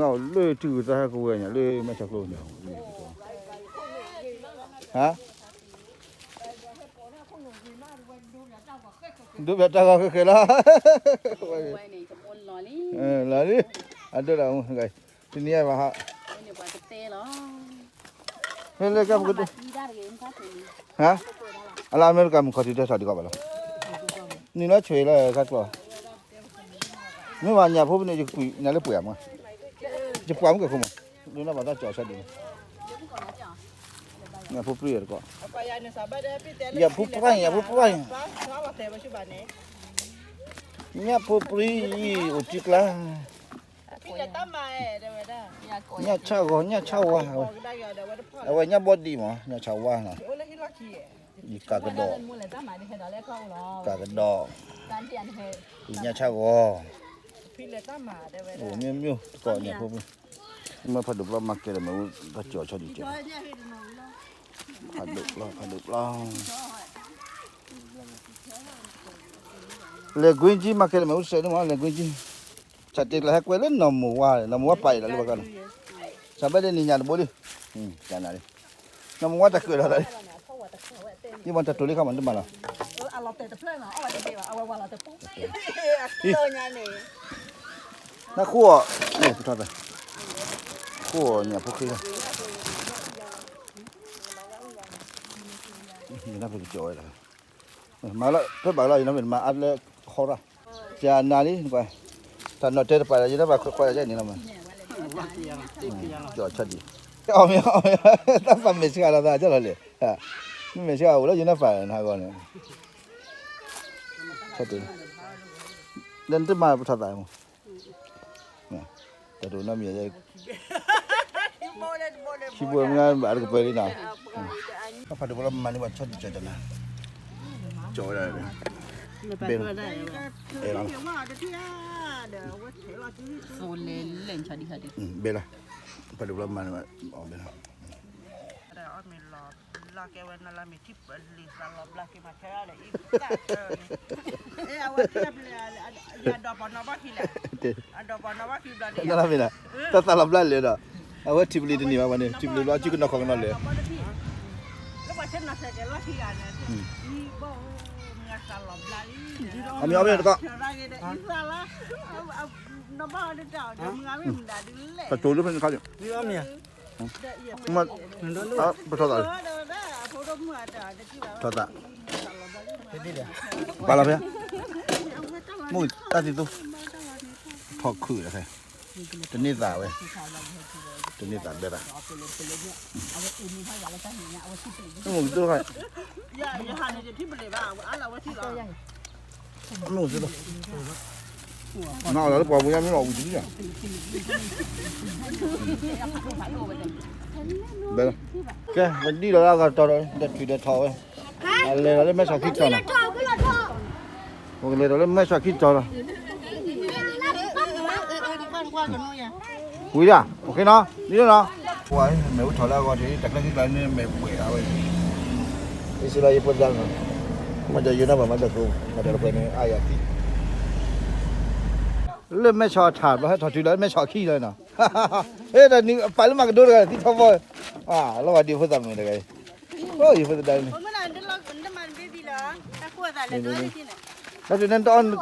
လၢထံဂုၤသးဟဲကဝဲၤညါလၢမဲၢ်ဆီးကျိန့ၣ်, ဟါ, ဒိးဘၣ်တၢ်ဂီၤဃဲဃဲလီၤ, လီၤလံ, အဒိၣ်ဒီး, တနံၤအံၤဘၣ်ဟါ, လၢလၢကပကဒိ, ဟါ, အလၢအမဲရကၤမုၣ်ခီၣ်ထံးတဲထီၣ်ဒံးကီးဘၣ်လီၤ, နံၤလီၤဆွဲလီၤတၢ်ကျီ, မ့ၢ်ဘၣ်ညၣ်ဖိပန့ၣ် ယကွံာ်နၤလၢပှဲၤမး, ယပှၤမုၣ်ကဲခိၣ်မး, ဒ်နဘၣ်တၢ်ကၠီၤဆၢဒ်န့ၣ်, ညၣ်ဖိပြံတကီး, ယၣ်ဖိပြံ, ယၣ်ဖိပြံ, ညၣ်ဖိပြံအံၤအိၣ်တံကျါ, ညၣ်ဆၣ်ဂီၤ ညၣ်ဆၣ်ဝါ, အဝဲညၣ်ဘီဒံးမး ညၣ်ဆၣ်ဝါနီၤ, ယကးကဒီး, ကးကဒီး, ညၣ်ဆၣ်ဂီၤ, အိၣ်မ့ၢ်မ့ၢ်တကီးညၣ်ဖိပြံ, မ့ၢ်ဖးဒိၣ်ပျီမၤကဲဒီးမ့ၢ်အိၣ်တၢ်ကၠီၤဆၢဒ်ကဲ, ဖးဒိၣ်ပျီ ဖးဒိၣ်ပျီ လဲၤကွ့ကံ မၤကဲလၢမဲာ်အိၣ်စဲးန့ၣ်မး လဲၤကွ့ကံ, ဆၣ်တဲကျါဟဲကွဲလၢနီၢ်မိၢ်ဝါ နီၢ်မိၢ်ဝါပာ်အံၤလီၤလၢဘၣ်ကီးနီၤ, ဆၣ်ဘၣ်ဒဲးနံၤညါတဘိလံ, ကနၤလံ, နီၢ်မိၢ်ဝါတၢ်ကၢၢ်ဒီးလီၤ, ယမ့ၢ်တၢ်တိၤလံခါမး တမၤလီၤ, နဃိအီၤ, ဃိအီၤညၣ်ဖိဃ့လီၤ, ယနၢ်ဖဲကကၠီၤဝဲဒၣ်, မၤလၢဖဲဘၣ်လီၤ ယနၢ်ဖဲမၤအါလၢခီရၣ်, ကနၤလံ, တၢ်နီၣ်တဲတပာ်ဒီး ယနၢ်ဘၣ်ခွဲးခွဲးဒ်န့ၣ်လီၤမး, ကၠီၤဆၢဒ်, အီၣ်မ့ၢ်အီၣ်မ့ၢ်, တၢ်သးမဲာ်ဆှးလီၤသးကၠီလီၤလဲၣ်, မ့မ့ၢ်ဆှးအိၣ်လၢယနၢ်ပၢၢ်နၤဂီၢ်န့ၣ်, လၢနတမၤပထီၣ်သးမး, တၢ်ဒိၣ်နီတမံၤ, ခံဘိမ့ၢ်ဘၣ်တကပၤလံနီၤ, ဖးဒိၣ်ပျီမၤန့ၢ်ဘၣ်ဆီဒံၣ်ကၠီၤကနၤ, ကၠီၤဝဲဒၣ်, အဲၣ်လီၤ, ဘဲလီၤ, ဖးဒိၣ်ပျီမၤန့ၢ်ဘၣ်, အီၣ်ဘဲလီၤ လီၤကဲဝဲနလၢမ့ၢ်ထံပလံၤသးလီၤဘျါက့ၤမၤခဲအံၤ, အဝဲထံပလံၤ, အဒိးပနီၣ်ဘၣ်ခံလဲၣ်, အဒိးပနီၣ်ဘၣ်ခံဘျီဒ်, နလၢမ့ၢ်နၤ, တၢ်သးလီၤဘျါလဲၣ်ဒီး, အဝဲထံပလံၤတန့ၢ်ဘၣ်ဝဲန့ၣ် ထံပလံၤဘျီအစုကနီၢ်ခီၣ်ကနီၣ်လဲၣ်, လၢပှၤဆဲးနီၣ်ဆဲးကဲလီၢ်ခံဂၤန့ၣ်, ဘီ, မ့ၢ်သးလီၤဘျါလံ, အမ့ၢ်အီၣ်မ့ၢ်တကီး, နီၢ်ဘၣ်အီၤတတၢ်အီၤဒီးမ့ၢ်ဂၤမ့ၢ်မတၤဒ်လဲၣ်, တတိၤလၢဖဲန့ၣ်ခါန့ၣ် ပထီၣ်သးလံ, ထီၣ်သး, ပာ်လီၤဖဲ, မ့ၢ်တၢ်သံသိ, ထီၣ်ခုၣ်ဒီးဖဲ, တန့ၢ်သးဝဲ, တန့ၢ်သးဘဲသး, မ့ၢ်တၢ်, မ့ၢ်တၢ်, နအီၣ်လီၤလၢပှၤပူၤညါမ့ၢ်လီၤဝံၤတလံယါ, ဘဲလီၤ, ကဲ ပဒံၣ်လီၤလၢအဂၤတီၤဒီး ဒီးထွံၣ်ဒီးထီၣ်ဝဲ, အလဲၤလီၤလၢမဲဆီၣ်ခံတီၤလီၤ, ပကလဲၤဒီးလၢမဲဆီၣ်ခံတီၤလီၤ, ဝံၤဒၣ် အိၣ်ခ့နီၤ လံလီၤနီၤ, ပှၤမ့ၢ်အိၣ်ထီၣ်လၢအဂီၢ်ထံး တၢ်ကျဲခံကျါန့ၣ်မ့ၢ်ပှဲၤအါဝဲ, အံၤစ့လီၤယဖိသဒါနီၤ, မ့ၢ်ဒီးယိၤနၢ်ပၢၢ်မ့ၢ်ဒီးကိး မ့ၢ်ဒီးပှဲၤန့ၣ် အါယၤသံ လၢမဲဆီၣ်ထၣ်ဘျီ ဟဲထီၣ်တုၤလၢမဲဆီၣ်ခံလီၤနီၤ, ဟဲတၢ်နံၤပာ်လၢမၤကဒိတဂၤ သံထီဘီ, လီၤဂာ်ဒံးဖိသၣ်မုၣ်တဂၤ, ယဖိသဒါန့ၣ်, တၢ်တုၤန့ၣ်တအီၣ်ပဲတၢ်ဒီး ဖဲစံၣ်ဒီး, တုၤ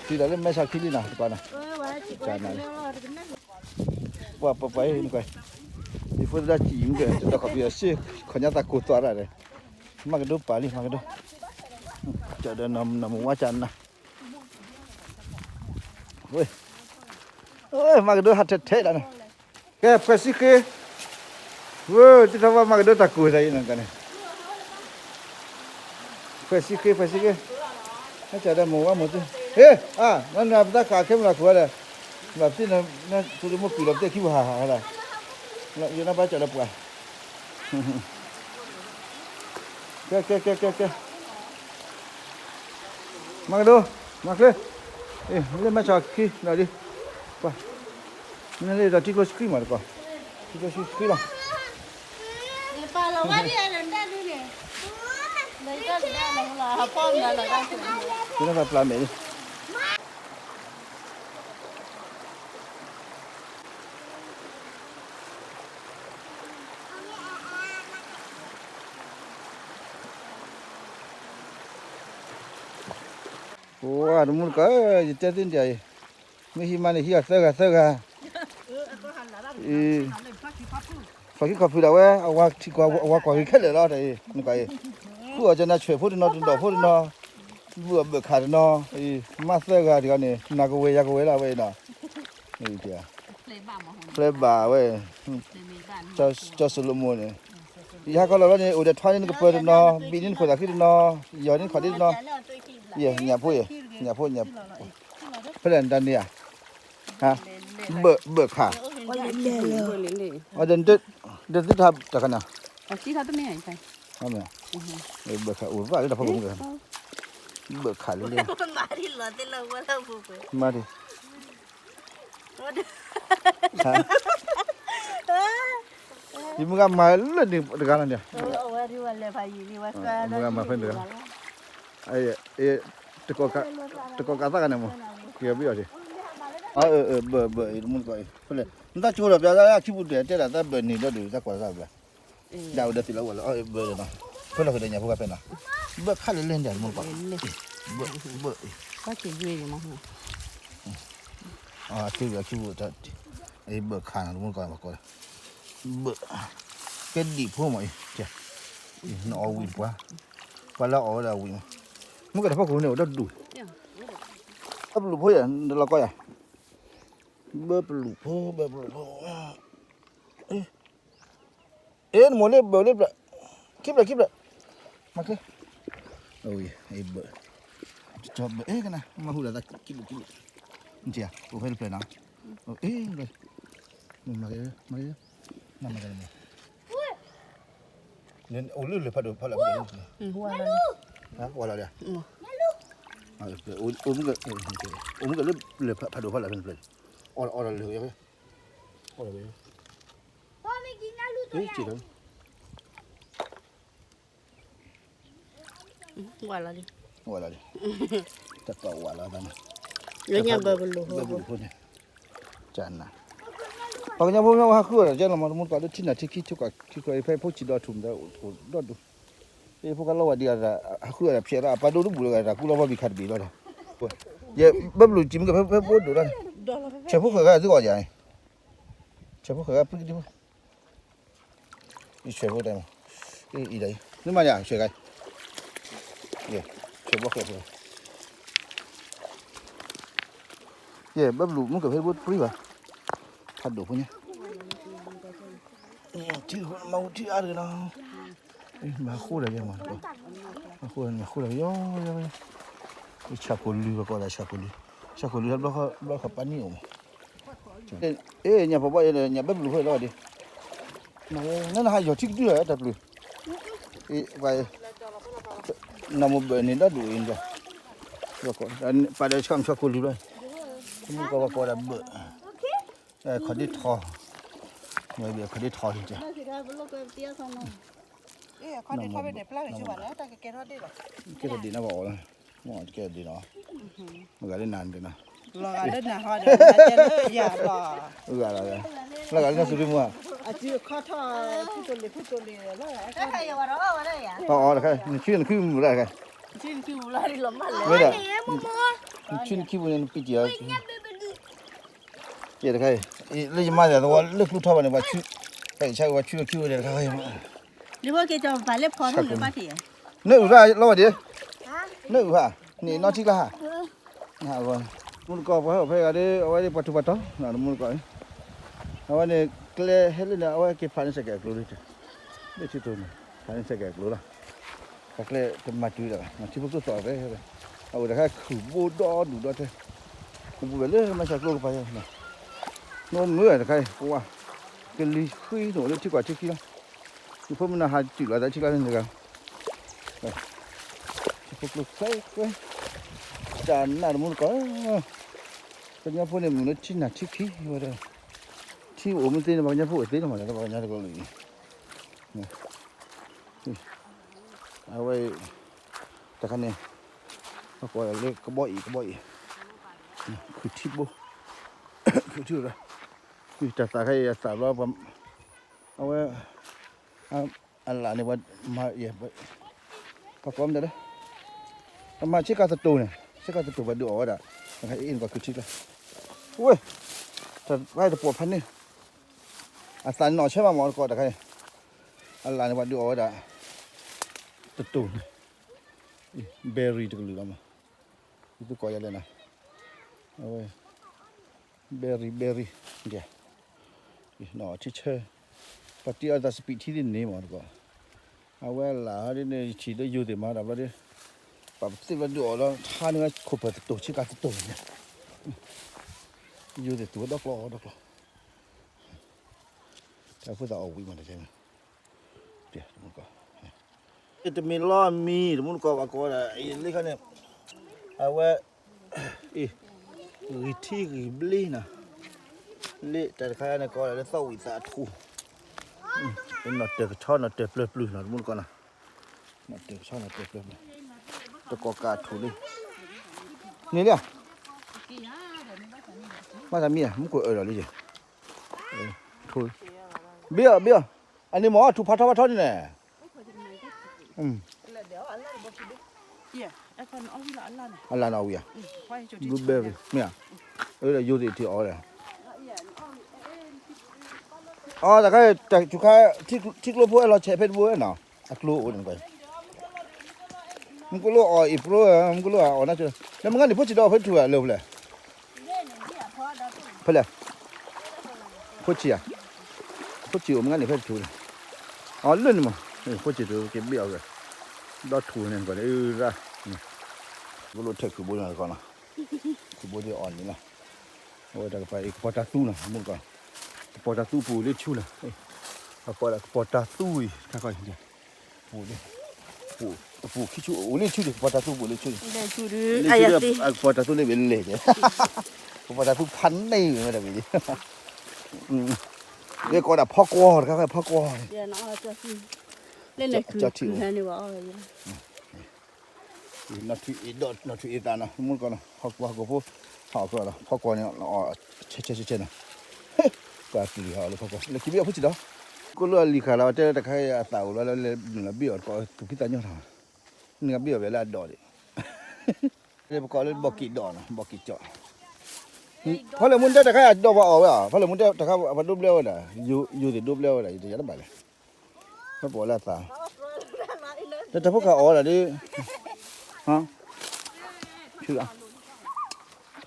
ဒီးလၢမဲဆီၣ်ခံလံနီၤ, တကီးနီၤ, ပှၤပှၤပှၤ, ယဖိသဒါစံၣ်မုၢ်ကဲ တဒီးခီၣ်ဖံးအီၤစ့ၢ် ခီၣ်ညါသးကိၢ်သွါတၢ်ဒီး, မၤကဒိပာ်လံ မၤကဒိ, ကဒီးနီၢ်မုၢ်ဝါကနၤ ဝဲ, မၤကဒိဟးထဲထဲဒၣ်န့ၣ်, ကဲ ဖှဲးစံဃ့, ဝဲ တံၤထီၣ်ဘၣ်မၤကဒိတၢ်ကိၢ်သးအံၤန့ၣ်, ဖှဲးစံဃ့ ဖှဲးစံဃ့, ဟဲကဒီးမိၢ်ဝါမိၢ်သ့, ဟ့ၣ်, အါ, နနၤပသးခးခဲမုၢ်လီၤခိၣ်ဝဲဒီး, ဘၣ်ပသ့ၣ်နၤ, နဖိဒိၣ်မိၢ်ကွံာ်လီၤပသ့ၣ်ခံပူၤဟးဟးလီၤ, ယနၢ်ဘၣ်ကဒီးပှၤ ကဲ ကဲ ကဲ ကဲ ကဲ, မၤကဒိ, မၤချ့, လၢမဲဆီၣ်ခံလီၤလံ, ပှၤ, နလံဒီးထံကျိဆံဃံမးတကီး, ထံကျိဆံဃံလီၤ, ယနၢ်ပၢၢ်ပျၢ်မဲာ်လံ. ဝါ တမူတကိးဧၢ, ယတဲသ့ၣ်နတၢ်အံၤ, မ့ၢ်ဟံးမါန့ၣ် ဟံးအီၤသၢဂၤသၢဂၤ, ဖီၣ်ခံခီဖုဒၣ်ဝဲ, အဝၤထံကီၢ်အဝၤကွၢ်ဂ့ၤခဲလၢာ်လီၤတၢ်အံၤ, နကီးအံၤ, ဃုအီၤကနၣ်ဆွဲးဖိတနီၤ တဒီးဖိတနီၤ, ဘုၣ်အဘၢၣ်ခးတနီၤ, မါသၢဂၤတဂၤန့ၣ် နၤကဝဲၤယၤကဝဲၤလီၤဝဲအံၤနီၤ, ဖျဲးဘၣ်ဝဲ, ကၠီစလိမိၣ်န့ၣ်, ယဟးကီလီၤလီၤန့ၣ် အိၣ်ဒီးထွါန့ၣ်နကပၢၤတနီၤ, ဘံၣ်န့ၣ်နခိၣ်သးခုတနီၤ, ယီၤန့ၣ်နခိၣ်ဒ့တနီၤ, ယဲၢ်ညၣ်ဖိယဲၢ်, ညၣ်ဖိညၣ်, ဖဲလဲၣ်နတၢ်န့ၣ်ဧါ, ဘၢၣ်ဘၢၣ်ခး, အဒီး, ဒီးသုတၢ်တခါန့ၣ်, ဘၢၣ်ခးအိၣ်ဘၣ်လၢတၢ်ဖီခိၣ်မုၢ်, ဘၢၣ်ခးလၢလၢ, မၤဒံး ယမုၢ်ဂၤမၤလၢန့ၣ်တဂၤလီၤန့ၣ်, မုၢ်ဂၤမၤဖဲန့ၣ်တဂၤ, တကိးကးသးကန့ၣ်မး, က့ၤဘံၣ်အီၤ, ဘၢၣ်ဘၢၣ်အံၤတမူတကိးအံၤ, ဖဲလဲၣ် နတၢ်ကၠိဒီးပျါသးခံပူၤတဲတဲဒၣ်တၢ်ဘၢၣ်န့ၣ်ဒီးဒုးတၢ်ကွၢ်တၢ်ဘၣ်, ဒၣ်ဝဲဒီးသ့ၣ်လီၤဝဲလီၤ, ဘၢၣ်ဒီးနီၤ, ဖဲလီၤဃုာ်ဒီးညၣ်ဖိဂၤဖဲနီၤ, ဘၢၣ်ခးလၢလဲၣ်န့ၣ်တမူတကိး, ဘၢၣ်, ဘၢၣ်အံၤ သုဝဲခံပူၤ, အဘၢၣ်ခါန့ၣ် တမူတကိးဘၣ်ကိး, ဘၢၣ်, ကဲဒံၣ်ဖိမးအံၤ, နအီၣ်ဝံၣ်တပှၢ်, ပှၤလၢအီၣ်ဝဲဒၣ်ဝံၣ်မး, မ့ၢ်ကတၢၢ်ဖီခိၣ်န့ၣ်အိၣ်ဒီးဒူၣ်, ဘၢၣ်ပလူးဖိယၤ နလီၤကီယၤ, ဘၢၣ်ပလူးဖိ ဘၢၣ်ပလူးဖိ, အ့ နမိၢ်လၢဘၢၣ်လၢပျၢၣ်, ခံပျၢၣ်ခံပျၢၣ်, မၤချ့, အဘၢၣ်, ကနၣ် မၤဟူလၢသးခံပျၢၣ်ခံပျၢၣ်, အိၣ်ဖဲတပျၢၣ်နီၤ, အ့ မၤ, မၤ, မၤ, အိၣ်လၢလၢၢ်ဖးဒိၣ်ဖးလၢ်, ဝါလီၤလံ, အိၣ်မုၢ်ကလၢလၢၢ်ဖးဒိၣ်ဖးလၢ်ဖဲတပျၢၣ်, အီၣ်လီၤလၢ, အီၣ်လီၤလၢ, ဝါလီၤလံ, ဝါလီၤလံ, တၢ်ပာ်ဝါလီၤသးန့ၣ်, ဘၢၣ်ပလူးဖိန့ၣ်, ကနၣ်, ပှၤကညီဖိမ့ၢ်ဟးဃုအီၤဒီး ကဲလီၤမး တမူတကိးလၢထံနၤထံခံ ထံကီၢ်ခံကီၢ်အံၤ ဖဲဖိဆံးဒီးထူၣ်မး အိၣ်ဒီဒူၣ်, အ့ ဖိကလီၤဝဲဒံးအီၤဒီး ဟးဃုအီၤဒီးဖျဲးလီၤ အပၢ်ဒိၣ်တဘူၣ်လၢၤဂၤ တၢ်ကူလီၤဘီဘံခးတဘ့ၣ်လီၤဒီး, ယဘၢၣ်ပလူးစံးမ့ၢ်ကဖဲဖိဒိၣ်လီၤန့ၣ်, ဆဲးဖိဃဲၤဂၤသုအီၤယၤန့ၣ်, ဆဲးဖိဃဲၤဂၤပှၤကဒံဖိ ယဆဲးဖိတဲမး, အံၤဒီးအံၤ, နမၤယၤ ဆဲးဂၤ, ယဆဲးဖိဃဲၤဖိ, ယဘၢၣ်ပလူးမ့ၢ်ကဖဲဖိတပြံဘၣ်, ဖးဒိၣ်ဖိညါ, ထံမၤအူထံအါတဂ့ၤလီၤ, မၤဃိဒီးယဲမး, မၤဃိဒီးယဲ, ယဆၣ်ခိၣ်လွံၢ်ဘၣ်ကိးဒီးဆၣ်ခိၣ်လွံၢ်, ဆၣ်ခိၣ်လွံၢ်လၢဘျီခီပၢ်နံၣ်အိၣ်မး အ့ ညၣ်ဖီဘီၣ်အံၤ ညၣ်ဘၢၣ်ပလူးဖိလီၤဒံး, နနဟးယီၤထံကဒုလီၤတၢ်ပျုၤ, အ့ ပှၤ, နီၢ်မိၢ်ဘၢၣ်န့ၣ်ဒီဒူၣ်အံၤ, ပာ်ဒီးဆၣ်မုၢ်ဆၣ်ခိၣ်လွံၢ်ဘျီ, မုၢ်ကီၢ်ပှၤကိးဒၣ်ဘၢၣ်, ခီၣ်ဒ့ထီ, ခီၣ်ဒ့ထီ, ကဲထီၣ်ဒံးနဘၣ်အီၤလီၤ, မ့ၢ်ကဲထီၣ်ဒံးနီၤ, မ့ၢ်ကဲထီၣ်ဒံးနီၤ, လီၤဂာ်လၢနၤန့ၣ်, လီၤဂာ်လၢနသုရ့မူဧါ, အီၣ်အီၣ်တခါ, နဆံနခံမုၢ်လၢ်တခါ, မ့ၢ်ဒီး, နဆံနခံပူၤန့ၣ် နပံးတံၢ်အီၤ, ကဲတခါအံၤ, လၢယမါယၤသဝီလၢကျူထီဘၣ်န့ၣ် ပှၤဆူ, ပှၤဆါဝဲပှၤဆူဝဲခံဝဲဒၣ်တခါ, နအုၣ်ရၣ်လီၤဝဲဒံး, နအုၣ်ဟါ, နအံၤနီၢ်ထံကျါဟါ, မူတကိးပှၤဟဲအိၣ်ဖဲဂၤဒ် အဝဲဒ်ပှၤထူးပှၤတီၤ, မူတကိး, အဝဲန့ၣ် ကျဲဟဲလၢန့ၣ် အဝဲက့ၤဖးန့ၢ်စဲးကဲးအကျိၤလံ, လၢထံတိၤန့ၣ် ဖးန့ၢ်စဲးကဲးအကျိၤလီၤ, တၢ်ကျဲတမၤတုၤဒီး ထံဖိကျိသီၣ်ဖဲ, အအိၣ်တခါခုၣ်ဘိဒီဒူၣ်ဒီထၢ, ပူၤဖဲလၢမၤစၢၤကျိကပၤယါ, နအိၣ်မုာ်တခါအံၤ ပဝါ, ကလံၤဃံန့ၣ်အိၣ်လၢထံကွၢ်ထံခံလီၤ, ယဖိမုၣ်နဟးတုၤလီၤသးထံကျါန့ၣ်တဂၤ, ထံဖိကျိခွဲခွဲ, တၢ်နးတမူတကိး, ပှၤကညီဖိန့ၣ်မုာ်လၢထံနၤထံခံဝဲဒၣ်, ထံအိၣ်မ့ၢ်သ့န့ၣ် ပှၤကညီဖိအိၣ်သ့လီၤမး ပှၤကညီတကလုာ်အံၤ, အဝဲ တခါန့ၣ် ပကိးလၢကဘီအံၤ ကဘီအံၤ, ခုၣ်ထံဘိ, ခုၣ်ထံဘိ, တၢ်သးခဲအံၤအသးဘျီ, အဝဲ အလၣ်န့ၣ် ပှၤမၤ, ပှၤကိးမ့ၢ်တၢ်လၢ ပမၤဆ့ကၤသတိၤန့ၣ် ဆဲကီးတတိၤပှၤဒုးအီၣ်ဝဲဒၣ်, အ့ၣ်နကွၢ်ခုထံကျါ, ဝဲ, တၢ်တပီၢ်ဖးန့ၣ်, အသးနီၣ်ဆၢမးမးတကီးတခါအံၤ, အလၣ်န့ၣ်ပှၤဒုးအီၣ်ဝဲဒၣ်, တတိၤန့ၣ်, berry တကလုာ်လီၤမး, ယသူကိးယၤလဲၣ်နၤ, အဝဲ berry berry, ဒ်, နီၣ်ထံဆၢ, ပှၤတ့အီၣ်သးစပံးထံသ့ၣ်န့ၣ်မးတကီး, အဝဲလၢ်ဟီဒ်န့ၣ် ယထံၣ်လၢယိၤသ့ၣ်မၤတၢ်ဘျီဒီး, ပှၤပသ့ၣ်ဘျီဒုးအီၣ်လီၤ ထါန့ၢ်ဝဲခိၣ်ပၢၢ်တတိၤဆ့ကၤတတိၤန့ၣ်, ယိၤသ့ၣ်သူဝဲဒီကျီဒီကျီ, တၢ်ဖိသၣ်အီၣ်ဝံၤမးတကဲန့ၣ်, တမ့ၢ်လီၤမံၤ တမူတကိးဘၣ်ကိးဝဲဒၣ် အံၤလၢခါန့ၣ်, အဝဲ, အ့ၣ်, ဂံၢ်ထံဂံၢ်ဘျ့နီၤ, လၢတၢ်တခါန့ၣ်ကိးဝဲဒၣ်လၢသီၣ်ဝံၣ်သးထူၣ်, နီၣ်တၢၢ်ကဆီနီၣ်တၢၢ်ပျၢၤပျုၢ်နီၤ တမူတကိးနီၤ, နီၣ်တၢၢ်ကဆီနီၣ်တၢၢ်ပျၢၤပျုၢ်, တကီၢ်ကးထူၣ်လံ, န့ၣ်လံ, ဘၣ်သးမံဧါ မူခိၣ်အၢၣ်ဒီးလံယဲၢ်, ထူၣ်, ဘ့ၣ်အီၤဘ့ၣ်အီၤ, အန့ၣ်မ့ၢ်ထူၣ်ဖးထီဖးထီန့ၣ်န့ၣ် အလၢ်နီၣ်ဝံၤဧါ, blueberry မ့ၢ်ဧါ, အၢဒီးယိၤသ့ၣ်ထံအီၣ်ဝဲဒၣ်, အတခါ, ထံကျိဖိအဲၣ်လီၤဆဲးဖဲတဘိနီၤ, အကျိအိၣ်န့ၣ်ကွၢ်, မူကလိၣ်အီၣ်အ့ၣ်ပရိ, မူကလိၣ်အီၣ်နါ, လၢမုၢ်ဂၤန့ၣ် ဖိဆံးဒီးအီၣ်ဖဲတထူၣ်ဧါ လၢဖဲလဲၣ် ဖဲလဲၣ်, ဖိဆံးဧါ, ဖိဆံးအိၣ်မုၢ်ဂၤန့ၣ်ဖဲတထူၣ်န့ၣ်, အီၣ်လၢန့ၣ်မး, ဖိဆံးတက့ၤဘ့ၣ်အီၤ, ဒီထူၣ်န့ၣ်ကွၢ်န့ၣ်, မူကလိၣ်ထဲခုးဘိန့ၣ်တကီးနီၤ, ခုးဘိဒ်အီၣ်န့ၣ်လီၤ, အဝဲတၢ်ကပၤအံၤ ကပီၤတၢ်သူနီၤ မူတကီး, ကပီၤတၢ်သူပူၤလၢဆူလီၤ, အကပီၤတၢ်သူအံၤ တခါခီအံၤ ပူၤ, ပူၤခံဆူအိၣ်လၢဆူန့ၣ် ကပီၤတၢ်သူပူၤလၢဆူန့ၣ်, လၢဆူဒီး အကပီၤတၢ်သူန့ၣ်ဘၣ်လဲၣ်, ကပီၤတၢ်သူဖးန့ၢ်ဝဲဒၣ်ဘၣ်, လၢကိးဒၣ်ဖီကွီၤတခါ ဖီကွီၤ, လၢန့ၣ်ကၠီထံၣ်အိၣ် နီၢ်ထူအ့ၣ်ဒီး နီၢ်ထူအ့ၣ်သးနီၤ မူတကီးနီၤ ဟီၣ်ကိၢ်ဟီၣ်ကိၢ်ဖိ ဟီၣ်ကိၢ်လီၤ ဖီကွီၤန့ၣ် ဆဲးဆဲးဆဲးဆဲးနီၤ ပှၤပျံၤဟီၣ်လၢဖီကွီၤ လဲၤက့ၤဘ့ၣ်အီၤဖိစံးဒီး ကိၣ်လိၣ်အလံၤဃာ်လီၤ ပတဲတခါအသးအိၣ်လီၤလၢ နုာ်လီၤဘ့ၣ်အီၤတကိး သူၣ်ဖှံသးညီထီၣ် နကဘ့ၣ်အီၤဘၣ်လၢအဒိးဒံး ပကိးလၢဘီက့ၤဒိးနီၤ ဘီက့ၤကၠီ ဖီလၢမူတဲတခါအဒိးပှၤအီၣ်ဝဲအီၤ ဖီလၢမူတဲတခါပှၤဒိဘျဲဝဲဒၣ် ယိၤသ့ၣ်ဒိဘျဲဝဲဒၣ် ယတယၤတဘၣ်လဲၣ် ဖဲပှၤလၢအသး တၢ်ဖိခါအီၣ်ဝဲဒၣ်ဒ်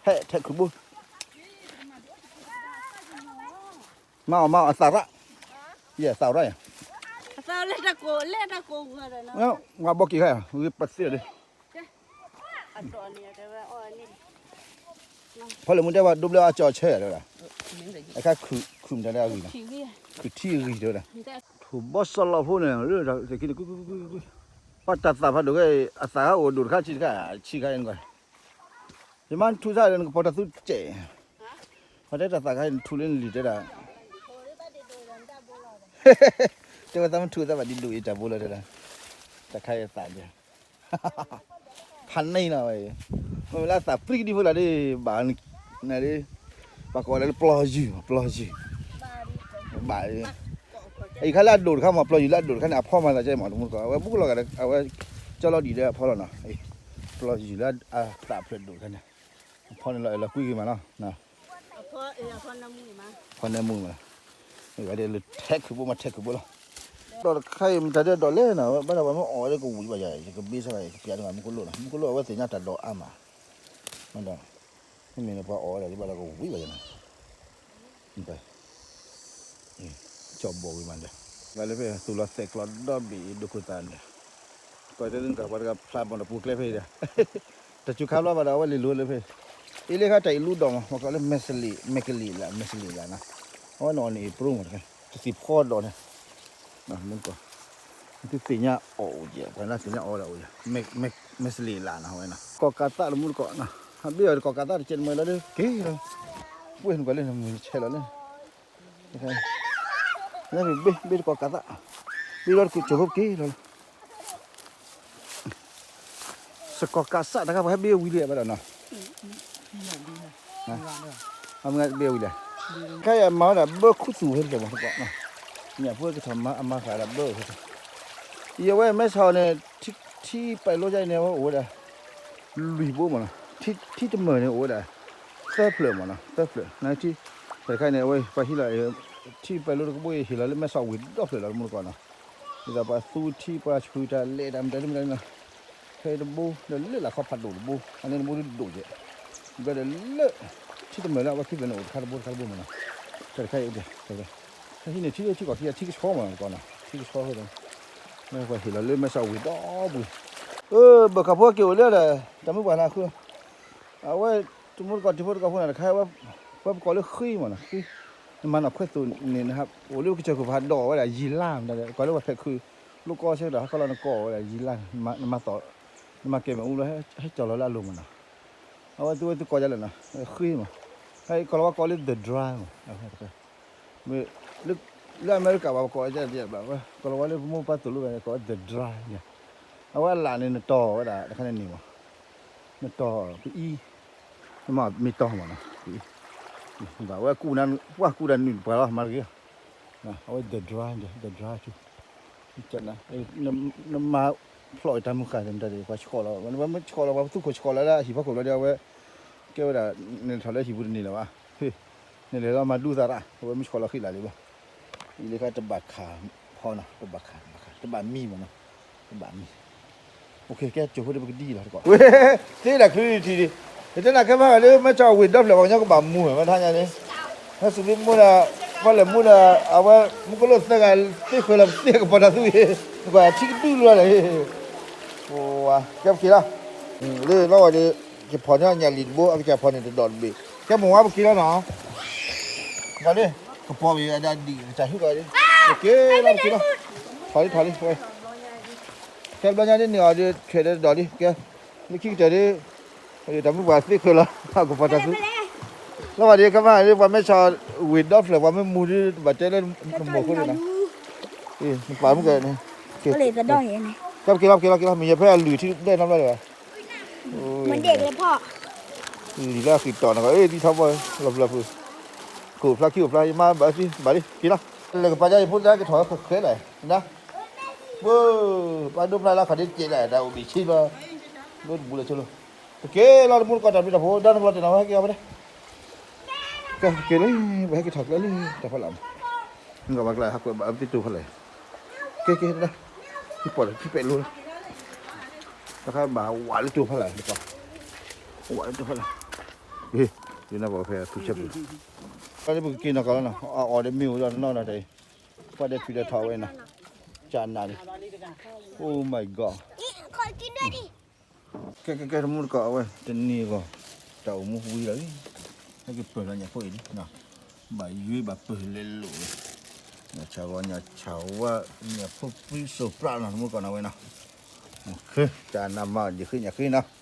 ဖဲထဲခုးဘိ မၤအီၣ်မၤအီၣ်အသးရၣ် ယဲသးရၣ်ယၤ မၤဘီက့ၤခါယၤ ဂ့ၤပသ့ၣ်ဒီး ဖီလၢမူတဲဝဲဒိဘျဲအီၤကၠီဆၢယၤတဲဝဲဒၣ် အခါခုးမတၤဒၣ်အဂံၢ်နီၤ ခုးထံအဂံၢ်တဲဝဲဒၣ် ထူၣ်ဘီစီလီၤဖိန့ၣ် လၢတၢ်သ့ၣ်ခံန့ၣ် ကွံ ကွံ ကွံ ကွံ ပှၤတၢ်သးဖးဒိၣ်ခဲအံၤ အသးခါအိၣ်ဒိၣ်တခါဆံးတခါ ဆံးခါအံၤနကွၢ် ယမါနထူၣ်စၢ်ဒီးနကပီၤတၢ်သူကဲး ပှၤတဲတၢ်သးခါအံၤနထူၣ်လၢနလံၤတဲဒၣ် တဲဝဲသးမထူၣ်သးဘၣ်ဒ်ဒိၣ်အံၤတၢ်ဘိလီၤတဲဒၣ် တၢ်ခါအံၤသးဒ် ဖးန့ၢ်နီၤဝဲအံၤ မ့ၢ်လၢအသးပြံကဒံဖိလၢဒ် ဘၣ် နဒ် ပှၤကိးလၢပျီယုၢ် ပျီယုၢ် ဘၣ် အံၤခါလၢအဒိၣ်တခါမး ပျီယုၢ်လၢအဒိၣ်တခါန့ၣ် အဖီမၤသးကဲမး တမူတကိး အဝဲဘူးကလီၤဂာ်ဒီး အဝဲကၠီလီၤဒံးဒီးအဖီလီၤနီၤ ပျီယုၢ်လၢအသးဖျၢၣ်ဒိၣ်တခါန့ၣ် အဖီန့ၣ်လီၤအဲၣ်လီၤကွံဂ့ၤမးနီၤ ဖီန့ၣ်မူမး ဂၤဒ်လၢထဲခုးဘိမးထဲခုးဘိလီၤ ဒီးတခါအံၤမတၤဒဲးဒီးလဲၣ်နီၤ ဘၣ်ဒီးပှၤမ့ၢ်အီၣ်ဝဲဒၣ်ကဝံၤဘၣ်ယၤ ယကဘ့ဆၢက့ၤ ယကပျးန့ၢ်မူကလိၣ်နီၤ မူကလိၣ်အဝဲသ့ၣ်ညါတၢ်ဒိးအါမး မ့ၢ်ဒီး မ့မ့ၢ်လၢပှၤအီၣ်ဝဲဒၣ်ဒ်ဘၣ်ဒီးကဝံၤဘၣ်ယၤနီၤ ကၠီဘိဝံၤမးဒီး ဘၣ်လၢဖဲသူၣ်လီၤသဲးကျီဒီဘ့ၣ် ဒိခိၣ်သးန့ၣ် ကီၢ်တဲလၢနကပှၤတဂၤဖျါဘၣ်ဒီးပူၤကျဲဖဲအံၤဒီး တၢ်စူၤခါဘျီဘၣ်ဒီးအဝဲလံၤလိၤလၢဖဲ အ့လ့ခါတၢ်အံၤလူဒီးမး ပှၤကိးလၢမဲစလံး မဲကလံးလး မဲစလံးလးနီၤ အဝဲန့ၣ်အီၤန့ၣ်အ့ၣ်ပရိမးတခါ တသံၣ်ဖီဒီးန့ၣ် မူတကိး သုသ့ၣ်ညါအီၣ်အိၣ်ယဲၢ် ပှၤလၢသ့ၣ်ညါအီၣ်ဝဲဒၣ်အိၣ်ယဲၢ် မဲစလံးလးနီၤ အဝဲနီၤ ကီၢ်ကးသးတမူတကိးနီၤ ဟးဘ့ၣ်အီၤတကီၢ်ကးသးတကဲးတမံၤလီၤလၢက့ၤလီၤ ပှ့ၢ်နကွၢ်လၢနမုၢ်ဆဲးလီၤလၢ ဘ့ၣ် ဘ့ၣ်တကီၢ်ကးသး ဘ့ၣ်လီၤတကီၢ်ကၠိၤဖိက့ၤလီၤလၢ စကီၢ်ကးစးတခါပှၤဟဲဘ့ၣ်ဝံၤလံဘၣ်ဒီးနီၤ အမ့ၢ်ဘ့ၣ်ဝံၤလံ ခဲအံၤမၤဝဲဒၣ်ဘၢခူသူၣ်ဝဲတကီၢ်မး ညၣ်ဖိကထီၣ်မၤအမၤဃာ်ဒီးဘၢဝဲ ယဝဲမဲဆီးန့ၣ် ထံပာ်လိယါအံၤန့ၣ် အဝဲအိၣ်ဝဲဒၣ် လွံၢ်ဘိမးနီၤ ထံတမၢၢ်န့ၣ်အိၣ်ဝဲဒၣ် သၢဖျၢၣ်မ့ၢ်နီၤ, သၢဖျၢၣ်, နထံ, တၢ်တခါန့ၣ် အဝဲပှၤဟံးလီၤ ထံပဲၤလိတကဘိအံၤ ဟ့ၣ်လီၤလၢမဲဆီးဝ့ၢ်ဒီဖျၢၣ်လီၤ တမူတကိးနီၤ, ဒ်သိးပှၤသူထံ ပှၤဆှုၣ်တၢ်လဲၤတၢ်မတၤဒ်မတၤနီၤ, ဖဲတဘိ ဒီးလၢလၢ်ခီဖးဒိၣ်တဘိ, အန့ၣ်တဘိဒိၣ်ကဲး, ဘျီဒီးလၢ ထံတမၢၢ်လၢအဝဲခံဖျၢၣ်န့ၣ်အိၣ်တခါတဘိတခါတဘိမ့ၢ်နီၤ, တၢ်တခါအံၤ ဟံးန့ၢ်ထံလၢထံကီၢ်ခံ ထံကဆှီမ့ၢ်နီၤ တကိးနီၤ, ထံကဆှီဃိသး ပှၤဟ့ၣ်လီၤလၢမဲဆီးဝ့ၢ်ဒီဘှံး, အၢ ဘၢၣ်ခးဖိက့ၤအိၣ်လၢဒီး တၢ်မုၢ်ပှၢ်နၤဃု, အဝဲ တမူတကိး တံၤဖိတကိးဖိန့ၣ်တခါ ဝဲပကိးလၢဃ့မ့ၢ်နီၤ, ဃ့, နမၤနီၢ်ခွဲသိးန့ၣ် နဟးအိၣ်လၢကစၢၢ်ခိၣ်ဖးဒိၣ်ဝဲဒၣ်ယံာ်လါမတၤဒီး ကိးလၢပှၤဖဲးခုး လိၣ်ကီဆၢကတီၢ် ဟဲခီလီၤနကိးဝဲဒၣ်ယံာ်လါ, နမၤသီၣ်, နမၤကဲၤမဲာ်အူလီၤ ဟဲကၠီၤလီၤလၢအလိၤမ့ၢ်နီၤ, အဝဲသုဝဲသုကိးဒ်လဲၣ်နီၤ, ဃ့မ့ၢ်, ဟဲကိးလီၤဝဲကိးလၢ the dry မ့ၢ် မ့ၢ်, လၢအမဲရကၤဘၣ် ပကိးဝဲဒ်လဲၣ်ဘၣ်, ကိးလီၤဝဲလၢပမိၢ်ပၢ်သိၣ်လိဝဲန့ၣ် ကိးဝဲ the dry န့ၣ်, အဝဲအလၣ်န့ၣ် နတီၢ်ဝဲဒၣ်တခါန့ၣ်န့ၣ်မ့ၢ်, နတီၢ်ပအံၤ, နမ့ၢ်တီၢ်မ့ၢ်နီၤ, ပအံၤ, ဘၣ်ဝဲကူၣ်နၤ, ပှၤကူၣ်တၢ်နုာ်ပှၤလီၤ မၤတဂ့ၤ, အဝဲ the dry န့ၣ် the dry ဆူ နမၤဖျိးတၢ်မုၢ်ဃၢ်သ့ၣ်မတၤဒီး ပှၤဆှီလီၤ, ပှၤမ့ၢ်ဆှီလီၤ ပှၤပသူၣ်ခိၣ်ဆှီလီၤလၢအဟံၣ်ဖီခိၣ်ဘျီဒီး အဝဲ ကဲဝဲဒၣ် နထီၣ်လၢဟံၣ်ပူၤတန့ၢ်လၢၤဘၣ်, နလဲၤလီၤမၤဒူသးရၣ် အဝဲမ့ၢ်ဆှီလီၤဃံလၤလံဘၣ်, အံၤလၢခါတဘၣ်ခးဖီနီၤ တဘၣ်ခး တဘၣ်မံမ့ၢ်နီၤ, တဘၣ်မံ ကဲ ကၠိဖိဒီးပကဒံလီၤတကိး, သ့ဒၣ်ချုးထံးဒံး, ယတဲနၤခဲမးဂၤလၢ မဲဆီးဝ့ၢ်ဒီဖျၢၣ် ပှၤကညီကဘၣ်မူဝဲမ့ၢ်တဟါညါန့ၣ်, ဟဲစံးဘျုးမူဒၣ်, ပှၤလဲၤမူဒၣ်, အဝဲ မူကလိၣ်သၢဂၤသ့ဃၢၤလီၤ ပသ့ကပီၤတၢ်သူအံၤ, နကွၢ်ထံကဒုလီၤလၢ, ကဲပက့ၤလီၤ, လၢလီၤဝဲဒီး, ယဖီၣ်န့ၢ်ညၣ်လံာ်တဘိ အကစၢ်ဖီၣ်န့ၢ်တဒီးတဘ့ၣ်, ကဲမိၢ်ဝါပက့ၤလီၤနီၤ ဘၣ်လၢ ကပီၤဝံၤအဒၣ်ဒံး ကစၢ်ဟူကီးလံ, ပက့ၤလီၤ ပက့ၤလီၤ, ထီၣ်လံ ထီၣ်လံ, ခဲဘျီညါဒ်န့ၣ်အီၤဒီး ထွဲးဒီးတဒီးလံ, ကဲ, လၢခံကတၢၢ်ဒီး, တၢ်မုၢ်ပှၢ်သ့ဃၢၤလီၤ ကပီၤတၢ်သူ, လီၤဘၣ်ဒီး ကမၣ်ဒီး ပှၤမဲဆီးဝ့ၢ်ဒီဖျၢၣ် ပှၤမ့ၢ်မူဒီး ဘၣ်တဲလၢနမိၢ်အဃိန့ၣ်နီၤ, နပာ်မုၢ်ကဲန့ၣ်, ကဲပက့ၤလီၤ ပက့ၤလီၤ ပက့ၤလီၤ မ့ၢ်ယဲဖဲအလုၢ်ထံဒဲးနီတဘျီဒံးဘၣ် လၢအဃံတီၢ်နီၤ ဒ်ထီဘိ လီၤပျၢၤဖုး, ကအိၣ်ဖျါခံအိၣ်ဖျါ ယမါဘၣ်သံ ဘၣ်လံ က့ၤလီၤ, လၢကပာ်ယါယဖိတၢ်ကထီၣ်ဃဲးလီၤ, ပှၤဒိဖျါလၢခီၣ်ဒ့ကဲးလီၤ တၢ်အိၣ်ဘ့ၣ်ဆ့လီၤ, ဒိတဘူးလီၤဆိလီၤ, ပက့ၤလီၤ တမူတကိးတၢ်ဘျုးတၢ်ဖှိၣ် ဒီးနဘျီတနီၤ ဟဲက့ၤအီၤဖဲလဲၣ် ကဲ က့ၤလံ ပဟဲက့ၤထီၣ်ကျဲလံ တၢ်ဖီလာ်မး, နကဘၣ်ကျဲဟးကွဲးဘၣ်အပျံၤတိာ်ဖီလာ်, ကဲ ကဲ ယပီၢ်ဒီးခံပဲာ်လိလီၤ, တခါဘၣ်ဝးလၢတိာ်ဖီလာ်, ဝးလၢတိာ်ဖီလာ်, ဟ့ၣ်, ယနဘၣ်ဖဲသူဆဲပူၤ, ပှၤလၢပကက့ၤနီၢ်ကီၢ်လီၤနီၤ အအီၣ်ဒီးမ့ၢ်အိၣ်ဒီးနီၢ်နီၢ်တၢ်အံၤ, ပှၤဒီးထွံၣ်ဒီးထီၣ်ဝဲနီၤ, ကနၤလံ, Oh my God ကဲ ကဲ ကဲ တမူတကိးအဝဲ တနံၤအဂီၢ် တၢ်အိၣ်မူဝံၤလီၤလံ, ဟဲက့ၤပၢၢ်လီၤညၣ်ဖိအံၤလံ, ဘၣ်ယွၤဘၣ်ပၢၢ်လဲၤလိာ်, ညၣ်ဆၣ်ဂီၤ ညၣ်ဆၣ်ဝါ, ညၣ်ဖိပြံစိၢ်ပြးနီၤ တမူတကိးနီၤဝဲနီၤ, တၢ်နးမး ယဃ့ညၣ်ဃ့နီၤ,